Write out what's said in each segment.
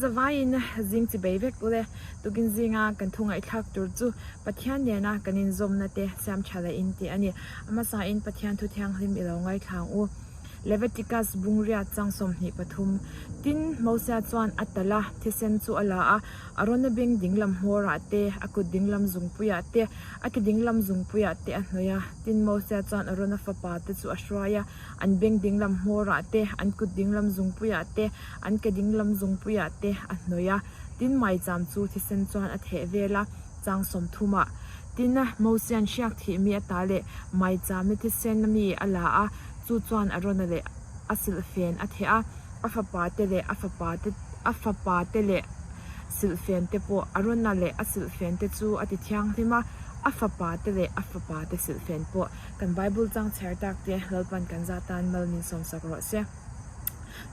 zavaiin zing chi bei vek ule. Tukin zinga kan thu ngaihthlak tur chu Pathian nena kan inzawmna te siam tha leh in tih a ni. A hmasain Pathian thu thianghlim i lo ngaithla ang u. Leviticus bungria chang 23 Tin, Mosia chuan a tal a, thisen chu a la a, Arona beng dinglam hmawrah te, a kut dinglam zungpuiah te, a ke dinglam zungpuiah te a hnawih a. Tin, Mosia chuan Arona fapa te chu a hruai a, an beng dinglam hmawrah te, an kut dinglam zungpuiah te, an ke dinglam zungpuiah te a hnawih a. Tin, maicham chu thisen chuan a theh vel a, chang 30 ah. Tin, Mosia'n hriak thih mi ata leh maicham thisen mi a la a, chu chuan Arona leh a silhfen a theh a, a fapa te leh a fapa te a fapa te leh silhfen te pawh Arona leh a silhfen te chu a ti thianghlim a, a fapa te leh a fapa te silhfen pawh kan Bible chang chhiar tak te Lalpan kan za tan mal min sawmsak rawh se.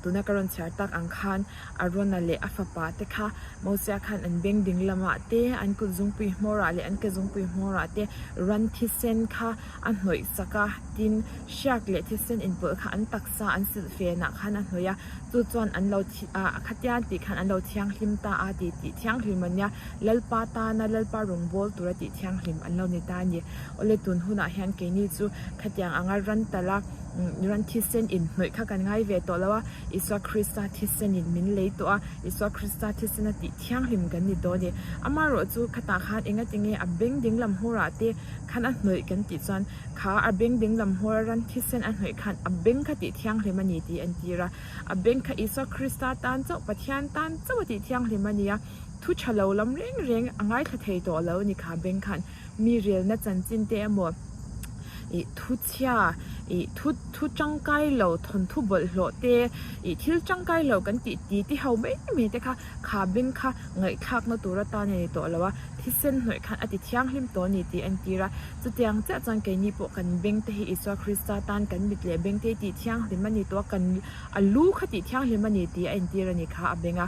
Tuna ka rawn chhiar tak ang khan Arona leh a fapa te kha Mosia khan an beng ding lamah te, an kut zungpui hmawrah leh an ke zungpui hmawrah te ran thisen kha a hnawih sak a, tin hriak leh thisen inpawlh kha an taksa an silh fenah khan a hnawih a, chu chuan an lo thi ah khatian tih khan an lo thianghlim ta a ti tih thianghlim a nia, Lalpa tana Lalpa rawngbâwl tura tih thianghlim an lo ni ta a ni. Awle tun hunah hian keini chu khatiang anga ran tala ran thisen inhnawih kha kan ngai ve tawh lo a, Isua Krista thisenin min lei tawh a, Isua Krista thisena tih thianghlim kan ni tawh a ni. Amaherawh chu khatah khan engatinge a beng dinglam hmurah te khan a hnawih kan tih chuan kha a beng dinglam hmur a ran thisen a hnawih khan a beng kha tih thianghlim a ni tih a entir a. A beng kha Isua Krista tan chauh, Pathian tan chauh a tih thianghlim a ni a, thu tha lo lam reng reng a ngaithla thei tawh lo a ni kha beng khan. Mi relna chanchin te emaw ih thu chhia ih thu thu tangkai lo thawnthu bawlhhlawh te ih thil tangkai lo kan tih ti ti ho mai mai te kha kha beng kha ngaihthlakna tur atan a ni tawh lo a, thisen hnawih khan a ti thianghlim tawh a ni tih a entir a. Chutiang chiah chuan keini pawh kan beng te hi Isua Krista tan kan mit leh beng te hi tih thianghlim a ni tawh a, kan a lu kha tih thianghlim a ni tih a entir a ni kha a benga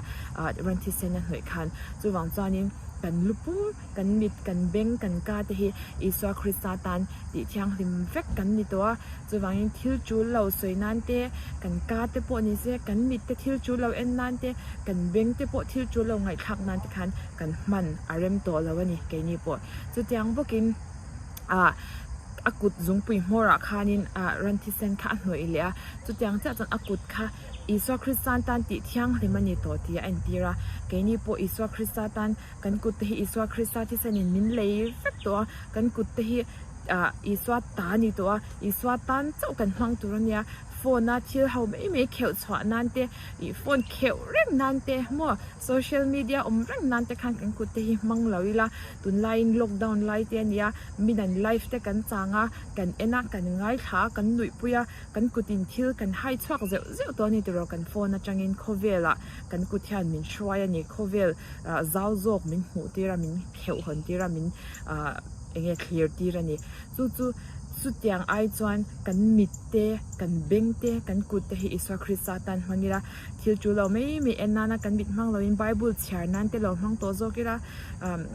rawn thisen a hnawih khan. Chuvang chuanin kan lu pum Kan mit, kan beng, kan ka te hi Isua Krista tan tih thianghlim vek kan ni tawh a, chuvangin thil tul lo sawi nan te, kan ka te pawh ni se, kan mit te thil tul lo en nan te, kan beng te pawh thil tul lo ngaihthlak nan te khan kan hman a rem tawh lo a ni keini pawh. Chutiang bawkin ah a kut zungpui hmawrah khanin ah ran thisen kha a hnawih leh a, chutiang chiah chuan a kut kha Isua Krista'n tan tih thianghlim a ni tawh tih a entir a, keini pawh Isua Krista tan Kan kut te hi Isua Krista thisanin min lei vek tawh a, kan kut te hi ah Isua ta a ni tawh a, Isua tan chauh kan hmang tur a nia, phone a thil ho mai mai kheuh chhuah nan te ih phone kheuh reng nan te maw social media awm reng nan te khan kan kut te hi hmang lo ila, tunlaiin lockdown lai te a nia, min an live te kan chang a, kan en a, kan ngaithla a, kan nuihpui a, kan kutin thil kan hai chhuak zeuh zeuh tawh a ni tiraw kan phone atangin khawvelah kan kut hian min hruai a ni, khawvel zau zawk min hmuh tir a min kheuh hawn tir a min eng nge thlir tir a ni chu chu chutiang ai chuan kan mit te kan beng te kan kut te hi Isua Krista tan hmang ila thil tul lo mai mai en nana kan mit hmang loin Bible chhiar nan te lo hmang tawh zawk ila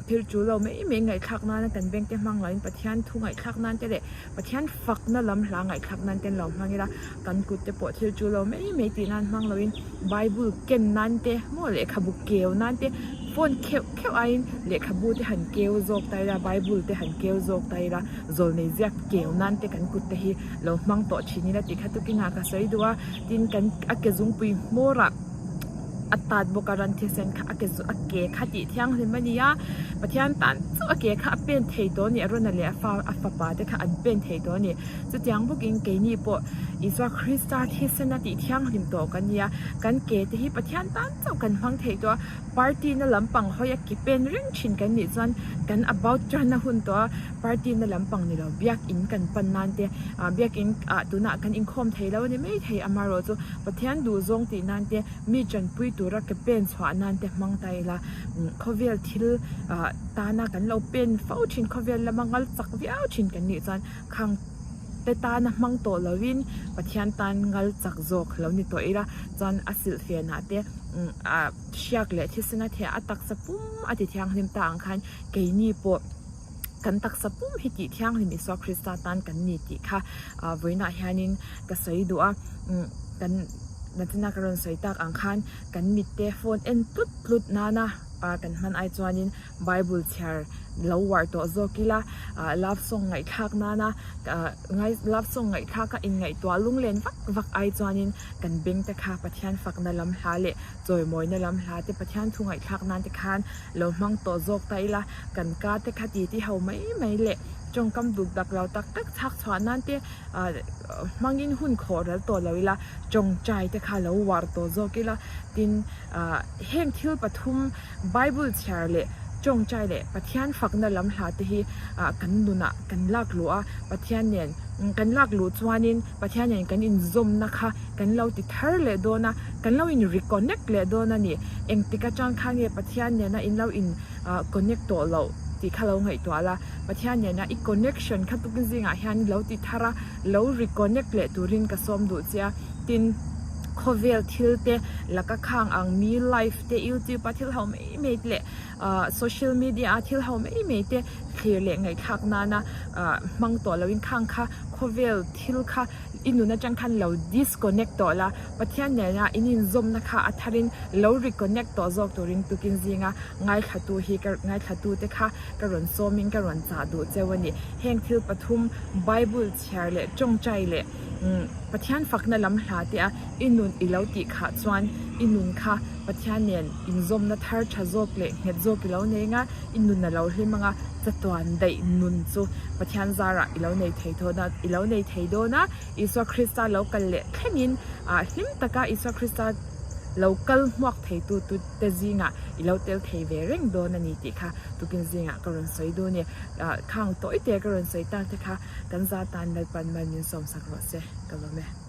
thil tul lo mai mai ngaihthlak nana kan beng te hmang loin Pathian thu ngaihthlak nan te leh Pathian fakna lam hla ngaihthlak nan te an lo hmang ila kan kut te pawh thil tul lo mai mai tih nan hmang loin Bible ken nan te maw lehkhabu keu nan te phone kheuh kheuh aiin lehkhabu te han keu zawk ta ila Bible te han keu zawk ta ila zawlnei ziak keu nan te kan kut te hi lo hmang tawh thin ila tih kha tukin ah ka sawi duh a tin kan a ke zungpui hmawr ah a tat bawk a ran thisen kha a ke a ke kha tih thianghlim a ni a Pathian tan chauh a ke kha a pen thei tawh a ni Arona leh a fa a fapa te kha an pen thei tawh a ni. Chutiang bawkin keini pawh Isua Krista thisena tih thianghlim tawh kan nia, kan ke te hi Pathian tan chauh kan hmang thei tawh a, party na lampang hawi a ke pen reng thin kan nih chuan kan about tan a hun tawh a, party na lampang ni lo biakin kan pan nan te ah biakin ah tunah kan inkhawm thei lo a ni mai thei amaherawh chu Pathian duhzawng tih nan te mi tanpui tura ke pen chhuah nan te hmang ta ila khawvel thil ah tana kan lo pen fo thin khawvel lama ngal chak viau thin kan nih chuan Khang te tana hmang tawh lovin Pathian tan ngal chak zawk lo ni tawh ila chuan a silhfenah te a hriak leh thisena theh a taksa pum a ti thianghlim ta ang khan keini pawh kan taksa pum hi tih thianghlim Isua Krista tan kan ni tih kha vawiinah hianin ka sawi duh a kan. Nachina ka rawn sawi tak ang khan kan mitte phone en tlut tlut nana kan hman ai chuanin Bible chhiar lo uar tawh zawk ila, love song ngaihthlak nana love song ngaihthlak a inngaihtuah lunglen vak vak ai chuanin kan beng te kha Pathian fakna lam hla leh chawimawina lam hla te Pathian thu ngaihthlak nan te khan lo hmang tawh zawk ta ila, kan ka te kha ti ti ho mai mai leh tawngkam duk dak lo tak tak chhak chhuah nan te hmangin hun khawh ral tawh lo ila, tawngtai te kha lo uar tawh zawk ila, tin heng thil pathum Bible chhiar leh tawngtai leh Pathian fakna lam hla te hi kan nunah kan lak luh a, Pathian nen kan lak luh chuanin Pathian nen kan inzawmna kha kan lo ti thar leh dawn a, kan lo in reconnect leh dawn a ni. Engtik atang kha nge Pathian nena in lo in connect tawh loh tih kha lo ngaihtuah la, Pathian nena i connection kha tukin zingah hian lo ti thar a, lo reconnect leh turin ka sawm duh che a, tin khawvel thil te laka khang ang mi life te youtube a thil ho mai mai te leh ah social media a thil ho mai mai te thlir leh ngaihthlak nana ah hmang tawh loin khang kha khawvel thil kha i nun atang khan lo disconnect tawh la Pathian nena in inzawmna kha a tharin lo reconnect tawh zawk turin tukin zinga ngaithlatu hi ka ngaithlatu te kha ka rawn sawmin ka rawn chah duh cheu a ni. Heng thil pathum Bible chhiar leh tawngtai leh Pathian fakna lam hla te a i nun i lo tih khah chuan i nun kha Pathian nen inzawmna thar tha zawk leh nghet zawk i lo nei anga i nun a lo hlim anga chatuan daih nun chu Pathian zarah i lo nei thei dawn a i lo nei thei dawn a Isua Krista lo kal leh thlengin hlim taka Isua Krista lo kal hmuak theitu te zingah i lo tel thei ve reng dawn a ni tih kha tukin zingah ka rawn sawi dawn e. Khang tawite ka rawn sawi tak te kha kan za tan Lalpan mal min sawmsak rawh se ka lawm e.